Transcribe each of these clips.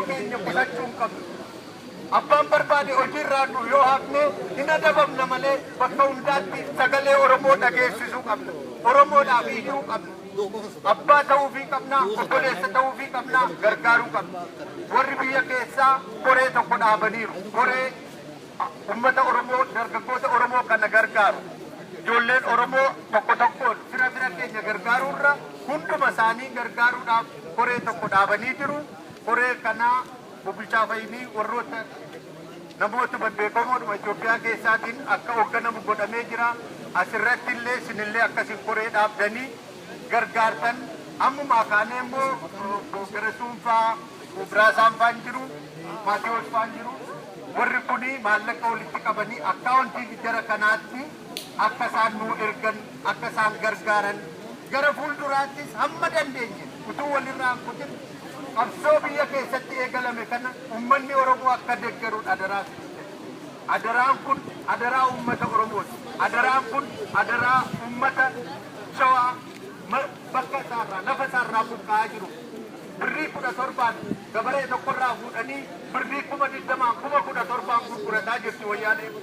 keenya qusachuu hin qabnu. Abbaan barbaade hojiirraa nu yoo hafne hin adabamna malee bakka hundaatti sagalee Oromoo dhageessisuu qabna. Oromoodhaaf iyyuu qabna. Abbaa ta'uufii qabna, obboleessa ta'uufii qabna, gargaaruu qabna. Warri biyya keessaa koree tokko dhaabaniiru. Koree ummata Oromoo, dargaggoota Oromoo kana gargaaru. Ijoolleen Oromoo tokko tokkoon fira fira keenya gargaaruurra hunduma isaanii gargaaruudhaaf koree tokko dhaabanii jiru. Koree kanaa Bulchaa Fayyinii warroota namoota babbeekamoodhuma Itoophiyaa keessaatiin akka hoogganamu godhamee jira. Asirratti illee isinillee akkasin koree dhaabdanii gargaartan. Ammumaa kaanee immoo Garasuun fa'aa, Biraasaan fa'aan jiru, Maatiyoos fa'aan jiru. Warri kuni maallaqa walitti qabanii akkaawuntii jara kanaatti akka isaan nuu ergan, akka isaan gargaaran gara fuulduraattis hamma dandeenye utuu walirraa hin kutin qabsoo biyya keessatti eegalame kana uummanni Oromoo akka deeggaruudha adaraa. Adaraan kun adaraa uummata Oromooti. Adaraan kun adaraa uummata Shawaa bakka isaarraa lafa isaarraa buqqa'aa jiru. Birrii 17 gabaree tokkorraa fuudhanii birrii 20,000 17,000 gurgurataa jirti wayyaaneen.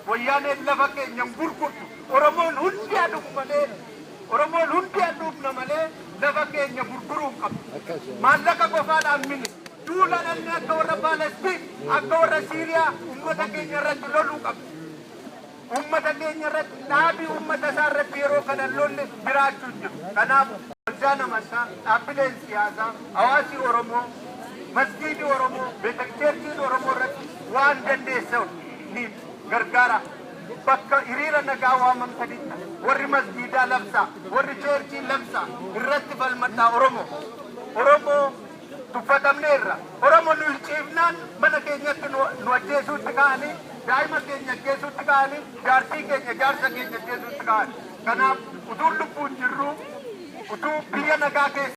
Wayyaaneen lafa keenya hin gurgurtu. Oromoon hundi haa dhugu malee, Oromoon hundi haa dhugna malee lafa keenya gurguruu hin qabnu. Maallaqa qofaadhaan mini. Duula dhalli akka warra Paalestiin, akka warra Siiriyaa uummata keenya irratti loluu qabna. Uummata keenya irratti dhaabii uummata isaa irratti yeroo kana lolle jiraachuu hin jiru. Kanaaf waldaan amantaa, dhaabbileen siyaasaa, hawaasi Oromoo, masgiidii Oromoo, beetakcheerchiin Oromoo irratti waan dandeessan ni gargaara. Bakka hiriira nagaa waamamtanitti warri masgiidaa labsaa, warri cheerchii labsaa irratti falmadhaa Oromoo. Oromoo tuffatamneerra. Oromoo nu ciifnaan mana keenyatti nu ajjeesuutti ka'anii, daa'ima keenya ajjeesuutti ka'anii, jaartii keenya jaarsa keenya ajjeesuutti ka'anii. Kanaaf utuu lubbuun jirru, utuu biyya nagaa keessa